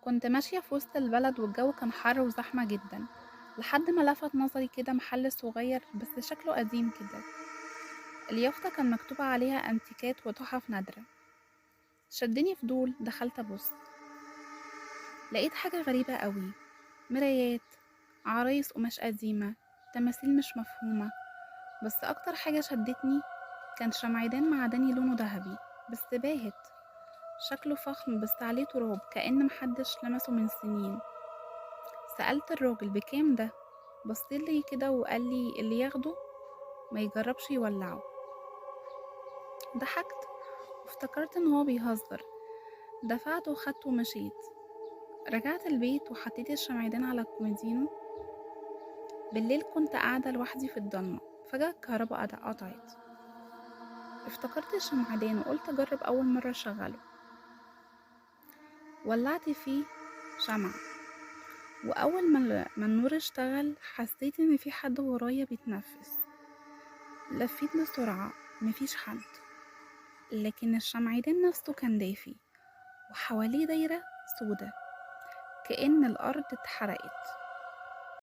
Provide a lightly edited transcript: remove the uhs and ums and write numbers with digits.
كنت ماشية في وسط البلد والجو كان حر وزحمة جدا، لحد ما لفت نظري كده محل صغير بس شكله قديم كده. اليافطة كان مكتوب عليها أنتيكات وتحف نادرة. شدني فضول، دخلت أبص، لقيت حاجة غريبة قوي: مرايات، عرايس قماش قديمة، تماثيل مش مفهومة. بس أكتر حاجة شدتني كان شمعدان معدني لونه ذهبي بس باهت، شكله فخم بس عليه تراب كأن محدش لمسه من سنين. سألت الراجل بكام ده؟ بصيلي كده وقال لي اللي ياخده ما يجربش يولعه. ضحكت وافتكرت ان هو بيهزر. دفعت وخدته ومشيت. رجعت البيت وحطيت الشمعدان على الكوميدينو. بالليل كنت قاعدة لوحدي في الضلمة، فجأة الكهرباء قطعت. افتكرت الشمعدان وقلت أجرب أول مرة أشغله. ولعت فيه شمعة، وأول ما النور اشتغل حسيت إن في حد ورايا بيتنفس. لفيت بسرعة، مفيش حد، لكن الشمعدان نفسه كان دافي وحواليه دايرة سودة كأن الأرض اتحرقت.